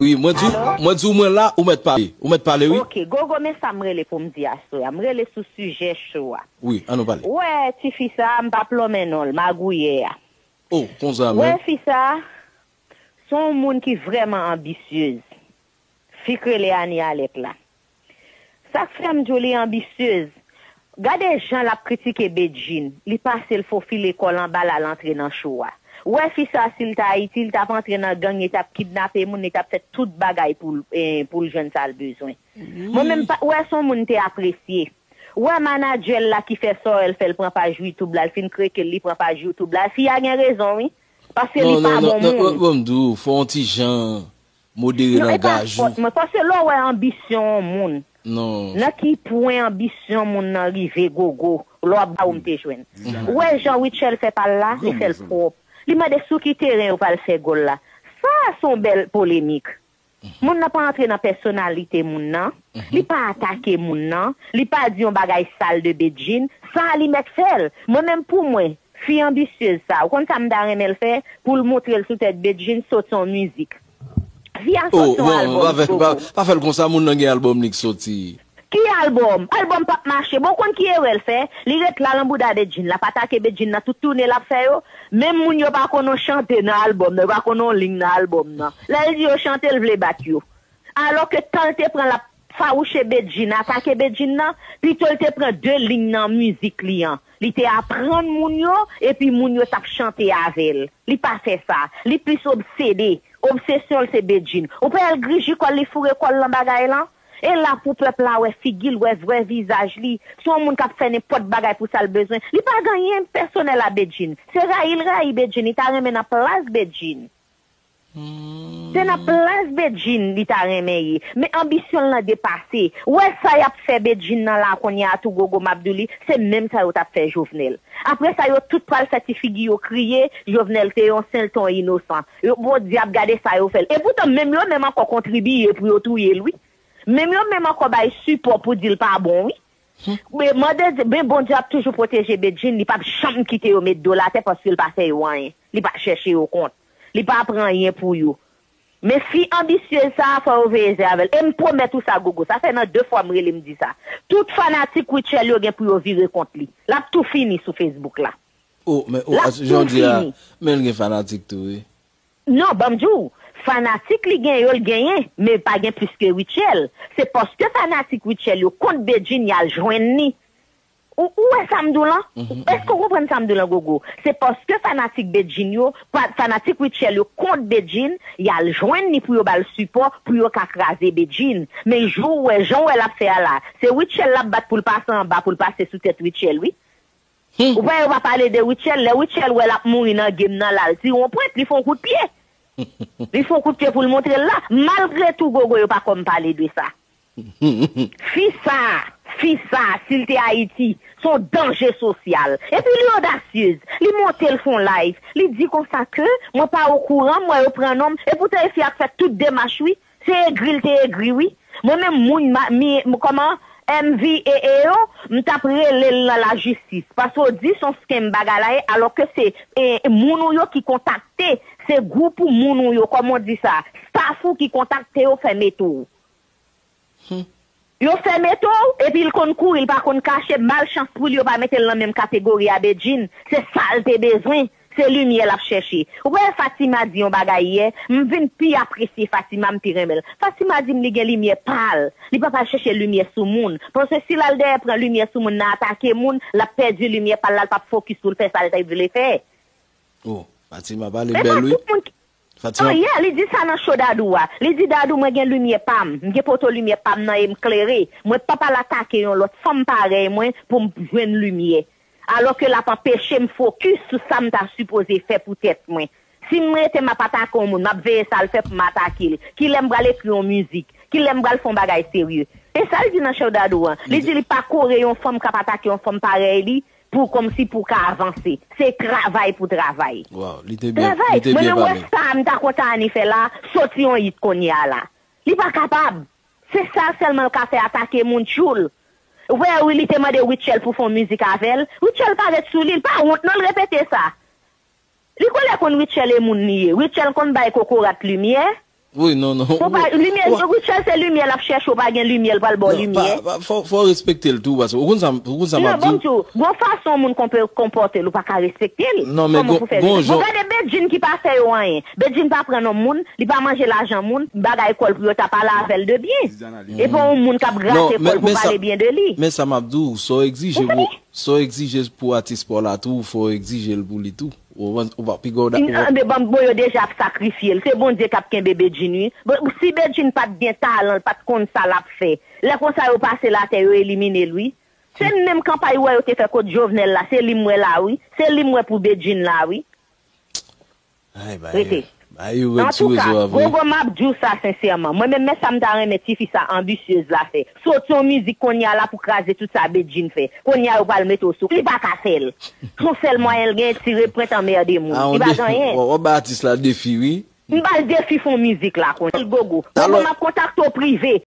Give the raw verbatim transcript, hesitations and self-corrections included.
Wi, mwen di, mwen di w mwen la, ou mèt pale. Ou mèt pale, wi. Ok, Gogo, men sa m rele pou m di aswè a. M rele sou sijè cho a. Wi, ann nou pale. Ou wè, tifi sa a, m p ap lonmen non l, magouyè a. Oh, konsa menm. Ou wè fi sa a, se yon moun ki vrèman anbisyez. Fi k rele Anie Alec la. Sa k fè m di w li anbisyez, gade jan l ap kritike Bedjine, li pase l fofile kò l anba l al antre nan cho a. Ou wè fi sa a si l t Ayiti, li t ap antre nan gang, li t ap kidnape moun, li t ap fè tout bagay pou l eh, pou l jwenn sa l bezwen. Mwen menm, ou wè se yon moun m te apresye. Ou wè manadjè l la ki fè sa w wè l fè, l pran paj YouTube la, l fin kreke l, li pran paj YouTube la. Fi a gen rezon wi, paske li pa bon moun. Non, non, non, non, ban m di w, fò w yon ti jan modere langaj ou. Non, e pa fòt mwen, paske lè w wè anbisyon yon moun, nan ki pwen anbisyon moun nan rive Gogo, lè w ap ba ou m te jwenn. Ou wè jan Rutshelle fè pa l la, li fè l pwòp. Li mande sou ki teren yo pral fè gòl la. Sa a se yon bèl polemik. Moun nan pa antre nan pèsonalite moun nan, li pa atake moun nan, li pa di yon bagay sal de Bedjine, sa a li mèt fè l. Mwen menm pou mwen, fi anbisyez sa, ou konn sa m ta renmen l fè, pou l montre l sou tèt Bedjine, soti yon mizik. Fi a soti yon albòm, Gogo. Oh, bon, pa fè l konsa, moun nan gen albòm li k soti. Ki albòm? Albòm p ap mache. Bon, w konn ki erè l fè? Li ret la nan bouda Bedjine, l ap atake Bedjine nan tout toune l ap fè yo. Menm moun yo pa konn yon chante nan albòm nan, yo pa konn yon liy nan albòm nan. Lè l di yo chante, l vle bat yo. Alò ke tan l te pran l ap fawouche Bedjine, atake Bedjine nan, pito l te pran de liy nan mizik li an. Li te aprann moun yo, epi moun yo t ap chante avè l. Li pa fè sa. Li plis obsede. Obsesyon l se Bedjine. Ou pa wè l griji kò l, li foure kò l nan bagay lan? E la pou pèp la wè figi l, wè vrè vizaj li. Se yon moun k ap fè nenpòt bagay pou sa l bezwen. Li pa gen anyen pèsonèl a Bedjine. Se rayi l rayi Bedjine. Li ta renmen nan plas Bedjine. Se nan plas Bedjine li ta renmen ye. Men anbisyon l lan depase. Ou wè sa y ap fè Bedjine nan la kounye a tou Gogo m ap di w li, se menm sa yo t ap fè Jovenel. Apre sa yo tout pral fè ti figi yo kriye, Jovenel te yon sen, l te yon inosan. Yo podyab gade sa yo fè l. Epoutan menm yo menm ankò kontribiye pou yo touye l wi. Menm yo menm ankò bay sipò pou di l pa bon wi. Men mande, men Bondye ap toujou pwoteje Bedjine, li p ap janm kite yo met do l atè paske l pa fè yo anyen. Li pa chèche yo kont. Li pa pran anyen pou yo. Men fi anbisyez sa a, fò yo veye zye avè l. E m pwomèt ou sa, Gogo, sa fè nan de fwa m rele m di sa. Tout fanatik Rutshelle yo gen pou yo vire kont li. L ap tou fini sou Facebook la. Oh, men, oh, jan w di a, men l gen fanatik tou, wi. Non, ban m di w, fanatik li gen yo, l genyen, men pa gen plis ke Rutshelle. Se paske fanatik Rutshelle yo kont Bedjine, y al jwenn li. Ou, ou wè sa m di w lan? Èske w konprann sa m di w lan, Gogo? Se paske fanatik Bedjine yo, pa, fanatik Rutshelle yo kont Bedjine, y al jwenn li pou yo ba l sipò, pou yo ka kraze Bedjine. Men jou w wè, jan w wè l ap fè a la, se Rutshelle l ap bat pou l pase anba, pou l pase sou tèt Rutshelle, wi. Ou pa wè yo pa pale de Rutshelle, lè Rutshelle wè l ap mouri nan game nan la, l tire yon pwent, li fè yon kout pye. Li fè yon kout pye pou l montre l la. Malgre tou Gogo yo pa kòm pale de sa. Fi sa, fi sa, si l te Ayiti, se yon danje sosyal. Epi li odasyez, li monte l fè yon live, li di konsa ke mwen pa okouran, m wè yo pran non m, epoutan e fi a k fè tout demach wi. Se egri l te egri wi. Mwen menm moun ma, mi, kòman, M V A A yo, m t ap rele l nan lajistis. Paske w di se yon scam bagay la ye, alòske se e, moun ou yo ki kontakte, se gwoup ou moun ou yo, kòman w di sa, staff ou ki kontakte yo fè mete w. Yo fè mete w, epi l konn kouri, l pa konn kache, malchans pou l yo pa mete l nan menm kategori a Bedjine. Se sa l te bezwen. Se limyè l ap chèche. Ou pa wè Fatima di yon bagay yè, m vin pi apresye Fatima, m pi renmen l. Fatima di m li gen limyè pa l. Li p ap al chèche limyè sou moun. Paske si l al dèyè pran limyè sou moun nan atake moun, l ap pèdi limyè pa l la, l p ap fokis pou l fè sa l te vle fè. Oh, Fatima pale bèl wi. Fatima. Yè, li di sa nan cho Dadou a. Li di Dadou mwen gen limyè pa m. M gen poto limyè pa m nan e m klere. Mwen p ap al atake yon lòt fanm parèy mwen pou m jwenn limyè. Alòske l ap anpeche m fokis sou sa m ta sipoze fè pou tèt mwen. Si m rete m ap atake yon moun, m ap veye sa l fè pou m atake l. Kilè m pral ekri yon mizik? Kilè m pral fè yon bagay serye? E sa l di nan cho Dadou an. Li di li pa kore yon fanm k ap atake yon fanm parèy li pou kòmsi pou ka avanse. Se travay pou travay. Travay. Mwen menm wè sa m ta kontan Annie fè la, soti yon hit kounye a la. Li pa kapab. Se sa sèlman l ka fè, atake moun tchoul. Ou pa wè wi li te mande Rutshelle pou fè yon mizik avè l. Rutshelle pa ret sou li, l pa wont non l repete sa. Li genlè konn Rutshelle e moun li ye. Rutshelle konn bay kokorat limyè. Wi, non, non. Fò pa, limyè, Richard se limyè l ap chèche, ou pa gen limyè, l pral ba w limyè. Fò, fò respekte l tou, paske ou konn sa, ou konn sa m ap di w. Non, bon, tou, gon fason moun konpe-, konpòte l, ou pa ka respekte l. Non, men gon, gon jan. Bon, gade Bedjine ki pa fè yo anyen. Bedjine pa pran non moun, li pa manje lajan moun, bagay kò l pou yo ta pale avè l de byen. E pa yon moun k ap grate kò l pou pale byen de li. Men sa m ap di w, sa w egzije pou, sa w egzije pou atis pa w la tou, fò w egzije l pou li tou. Ou, ou pa pi gwo da. Bon, yo deja ap sakrifye l. Se Bondye k ap kenbe Bedjine, wi. Bon, si Bedjine pa t gen talan, l pa t konn sa l ap fè. Lè konsa yo pase l atè, yo elimine l, wi. Se menm kanpay ou wè yo te fè kont Jovenel la, se li m wè la, wi. Se li m wè pou Bedjine la, wi. Ay, ba yo, ba yo ret sou rezo a vre. Antouka, Gogo, m ap di w sa sensèman. Mwen menm, men sa m ta renmen tifi sa anbisyez la fè. Soti yon mizik kounye a la pou kraze tout sa Bedjine fè. Kounye a yo pral mete w sou. Li pa ka fè l. Se yon sèl mwayen l genyen, tire pwent anmède moun. Li pa gen anyen. W ap bay atis la defi, wi. M ba l defi fè yon mizik la kounye a. Gogo. Gogo, m ap kontakte w prive.